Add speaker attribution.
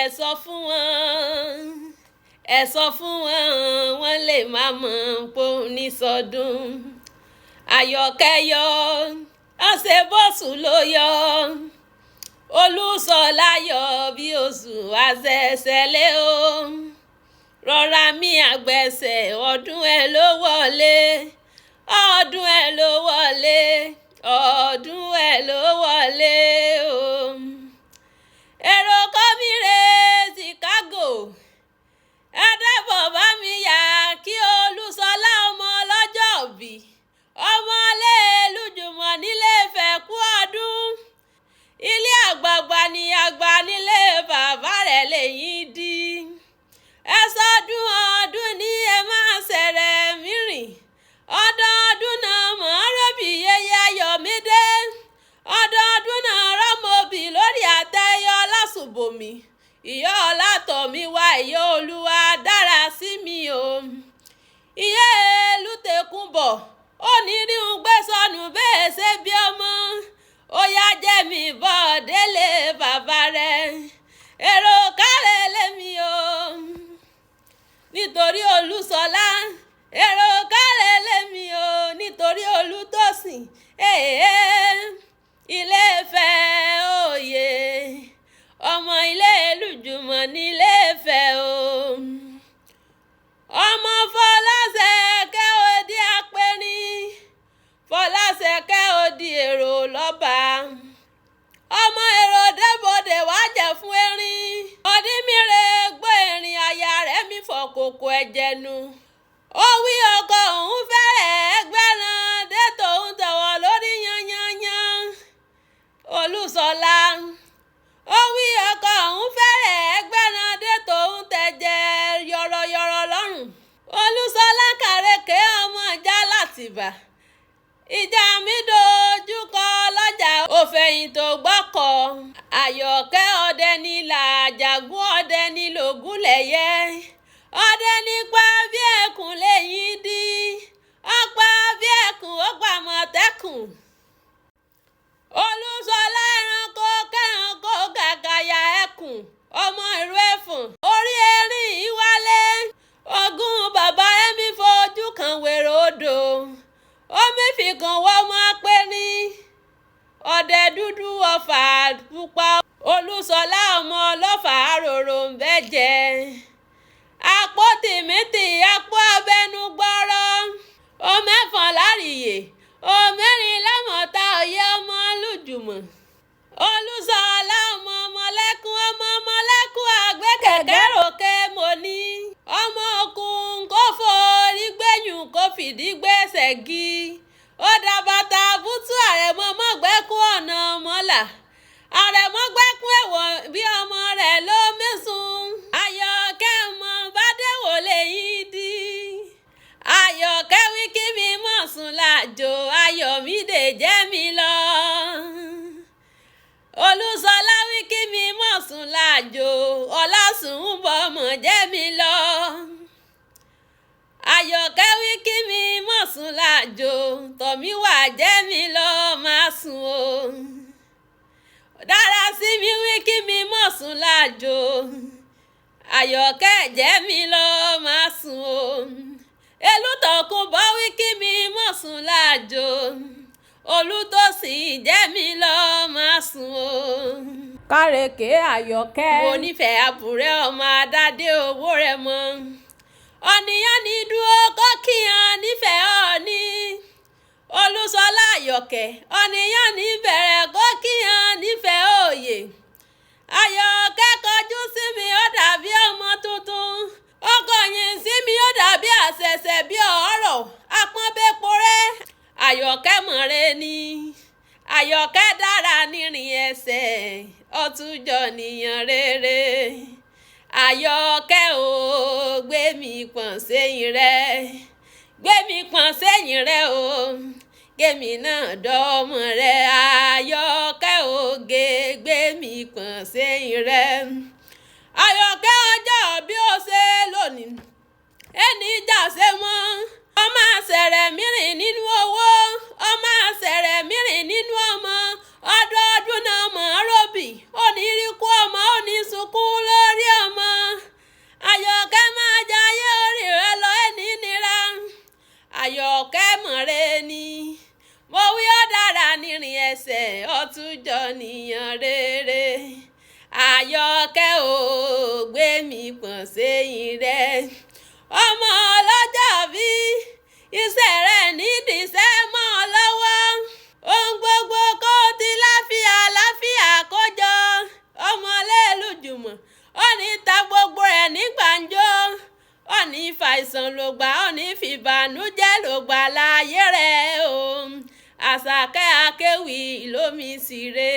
Speaker 1: Ẹ sọ fún wọn, ẹ sọ fún wọn, wọ́n lè má mọ̀ pòun ní sọdún. Àyọ̀kẹ́ yọ, ọ̀sẹ̀ bọ́sù ló yọ. Olúṣọlá yọ bí oṣù àṣẹ̀ṣẹ̀lẹ̀ o. Rọra mi àgbẹ̀sẹ̀, ọdún ẹ ló wọlé, ọdún ẹ ló wọlé, ọdún ẹ ló wọlé o. Èrò kọ́ mi rè Chicago, ẹ dábọ̀ bá mi yà kí Olúṣọlá ọmọ ọlọ́jọ́ òbí, ọmọ Lẹ́lújùmọ̀ nílé Ifẹ̀ kú ọdún. Ilé àgbààgbà ni àgbà nílé bàbá rẹ̀ lẹ́yìn dí. Ẹ sọdún ọdún ní ẹ máa ṣẹ̀rẹ̀ mìrìn. Ọdọọdún náà mọ̀ ọ́n rọ́bì yẹyẹ Ayọ̀mídé. Ọdọọdún náà rọ́mọbì lórí àtẹyọ lásùbòmí. Ìyá Ọlátọ̀míwá, ìyá Olúwa dára sí mi o. Ìyá Elútẹ̀kùnbọ̀, ó ní rí un gbé sọnù bẹ́ẹ̀ ṣe bí ọmọ. Ó yá jẹ́ mi bọ́ délé bàbá rẹ̀. Èrò kárẹ̀ lémi o. Nítorí Olúṣọlá, èrò kárẹ̀ lémi o. Nítorí Olútósìn, Ilé Ifẹ̀ òye. Ọmọ ilé Elújùmọ̀ nílé Ifẹ̀ o. Ọmọ Fọláṣẹ̀kẹ́ òdi apẹ̀rín, Fọláṣẹ̀kẹ́ òdi èrò lọ́ba. Ọmọ èrò débòde wá jẹ́ fún erin. Ọdínmíre gbọ́ erin, aya rẹ̀ mi fọ kòkò ẹ̀jẹ̀ nu. Ó wí ọkọ òun fẹ́rẹ̀ ẹgbẹ̀rún dé tòun tọ̀wọ̀ lórí yanyanyan. Olúṣọlá, ó wí ọkọ òun fẹ́rẹ̀ ẹgbẹ̀rún dé tòun tẹ̀jẹ̀ yọ̀rọ̀yọ̀rọ̀ lọ́rùn. Olúṣọlá kàrèké ọmọ ìjà látìbà. Ìjà mi dojú kọ lọ́jà òfẹ̀yìn tó gbọ́kọ̀. Àyọ̀kẹ́ ọdẹ ní làjàgún, ọdẹ ní lògúnlẹ̀yẹ. Ọdẹ nípa bí ẹkùn lẹ́yìn dí. Ọ̀pá bí ẹkùn ó pa Àmọ̀tẹ́kùn. Olúṣọlá ẹranko kẹranko gàgàyà ẹkùn, ọmọ ìlú Ẹ̀fọ̀n. Orí erin ìwálé. Ogún bàbá ẹ̀mí fojú kan wèrò odò. Omi fìkan wọ́ ọmọ apẹ̀rín. Ọdẹ dúdú ọfà pupa. Olúṣọlá ọmọ ọlọ́fà àròrò ń bẹ́jẹ́. Àpò tìmítì, àpò abẹnú gbọ́rọ́. Ọmẹ́fọ̀n láríyè, òmẹ́rin lámọ̀ta òye ọmọ Lújùmọ̀. Olúṣọlá ọmọ ọmọlẹ́kùn, ọmọ ọmọlẹ́kùn àgbẹ̀kẹ̀kẹ́ ròkè mo ní. Ọmọ òkun kò forí gbẹ̀yùn kò fìdí gbẹ̀sẹ̀ gi. Ó dá bàtà bútú àrẹ̀mọ mọ́gbẹ́kún ọ̀nà mọ́là. Àrẹ̀mọ gbẹ́kún ẹ̀wọ̀n bí ọmọ rẹ̀ ló mẹ́sùn. Àyọ̀kẹ́ mọ bádẹ́wò lẹ́yìn dí. Àyọ̀kẹ́ wí kí mi mọ̀ sùn lájò, Ayọ̀mídé jẹ́ mi lọ. Olúṣọlá wí kí mi mọ̀ sùn lájò, Ọlásùnbọ̀ mọ̀ jẹ́ mi lọ. Àyọ̀kẹ́ wí kí mi mọ̀ sùn lájò, Tọ̀míwá jẹ́ mi lọ máa sùn o. Dára sí mi wí kí mi mọ̀ sùn lájò, Àyọ̀kẹ́ jẹ́ mi lọ máa sùn o. Elútọ̀kùnbọ̀ wí kí mi mọ̀ sùn lájò, Olútósìn jẹ́ mi lọ máa sùn o.
Speaker 2: Kárèké Àyọ̀kẹ́.
Speaker 1: Mo nífẹ̀ẹ́ àbúrẹ́ ọmọ adádé owó rẹ̀ mọ́. Ọ̀nìyàn ní dúró kó kíyàn nífẹ̀ẹ́ ọ̀ní. Olúṣọlá Àyọ̀kẹ́, ọ̀nìyàn ní bẹ̀rẹ̀ kó kíyàn nífẹ̀ẹ́ òye. Àyọ̀kẹ́ kọjú sí mi ó dàbí ọmọ tuntun. Ó kọ̀yìn sí mi ó dàbí àṣẹ̀ṣẹ̀ bí ọ̀rọ̀ àpọ́nbéporẹ́. Àyọ̀kẹ́ mọ̀rẹ́ ni. Àyọ̀kẹ́ dára nírìn ẹsẹ̀, ọ̀túnjọ nìyàn rere. Àyọ̀kẹ́ o, gbé mi pọ̀n sẹ́yìn rẹ. Gbé mi pọ̀n sẹ́yìn rẹ o. Kémi náà dọ́mọ rẹ. Àyọ̀kẹ́ oge, gbé mi pọ̀n sẹ́yìn rẹ. Àyọ̀kẹ́ ọjọ́ bí ó ṣe lónìí, ẹni ìjà ṣe mọ́. Ọmọ àṣẹ̀rẹ̀ mìrìn nínú owó, ọmọ àṣẹ̀rẹ̀ mìrìn nínú ọmọ. Ọdọọdún náà mọ̀ ọ́n ròbì, ó ní rí kú ọmọ, ó ní sunkún lórí. nírìn ẹsẹ̀ ọtúnjọ nìyàn rere. Àyọkẹ́ ò gbé mi pọ̀n sẹ́yìn rẹ̀. Ọmọ ọlọ́jọ́ bí iṣẹ́ rẹ̀ nídìí iṣẹ́ mọ́ ọ lọ́wọ́. Ohun gbogbo kó ti láfíà láfíà kójọ. Ọmọlẹ́lùjùmọ̀ ó ní ta gbogbo rẹ̀ ní gbàǹjo. Ó ní fàìsàn lògbà, ó ní fìbànújẹ́ lògbà láyé rẹ̀ o. Àṣàkẹ́ Akéwì lómi síre.